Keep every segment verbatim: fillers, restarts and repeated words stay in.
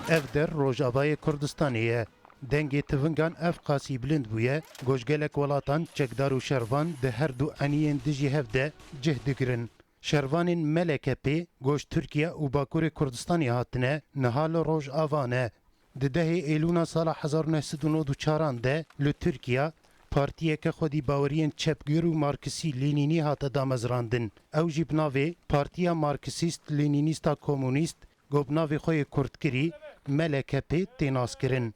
Ev der Rojavayê Kurdistanê ye. Dengê tivingan ev qasî bilind bûye, ku ji gelek welatan çekdar û şervan di her du eniyên dijî hev de cih digirin. Şervanên M L K P, ku ji Tirkiye û Bakurê Kurdistanê hatine, niha li Rojava ne. Di dehê Êlûna sala hezar û neh sed û nod û çaran de li Tirkiye partiyeke xwedî baweriyên çepgir û marksî-lênînî hate damezrandin. Ew jî bi navê Partiya Marksîst-Lênînîsta Komunîst, ku bi navê xwe yê kurtkirî M L K P tê naskirin.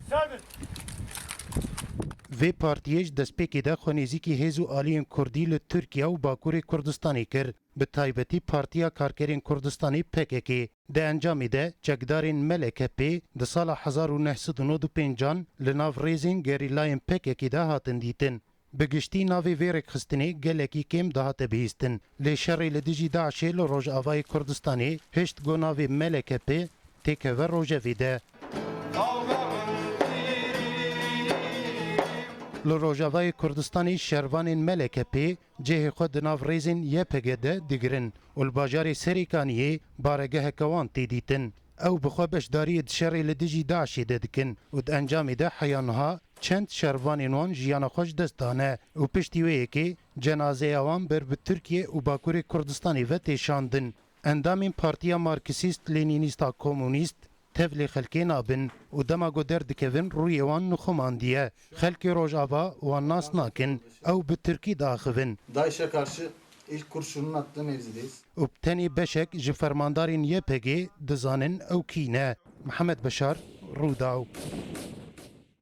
Vê partiyê ji destpêkê de xwe nêzîkî hêz û aliyên kurdî li Tirkiye û Bakurê Kurdistanê kir, bi taybetî Partiya Karkerên Kurdistanê P K K. Di encamê de çekdarên M L K P di sala hezar û neh sed û nod û pêncan li nav rêzên gerîlayên P K K de hatin dîtin. Bi giştî navê vê rêkxistinê gelekî kêm dihate bihîstin. Lê şerê li dijî DAIŞê li Rojavayê Kurdistanê hişt ku navê M L K P têkeve rojevê de. Li Rojavayê Kurdistanê şervanên M L K P cihê xwe di nav rêzên Y P G de digirin û li bajarê Serêkaniyê baregeheke wan tê dîtin. Ew bi xwe beşdariyê di şerê li dijî DAIŞê de dikin û di encamê de heya niha çend şervanên wan jiyana xwe ji dest dane û piştî wê yekê cenazeya wan ber bi Tirkiye û Bakurê Kurdistanê ve tê şandin. Endamên Partiya Marksîst-Lênînîsta Komunîst tevlê xelkê nabin û dema ku derdikevin rûyê wan nixumandiye. Xelkê Rojava wan nas nakin, ew bi tirkî diaxivin. DAIŞ'e karşı ilk kurşununu attığı mevzideyiz. Û bi tenê beşek ji fermandarên Y P G dizanin ew kî ne. Mihemed Beşar, Rûdaw.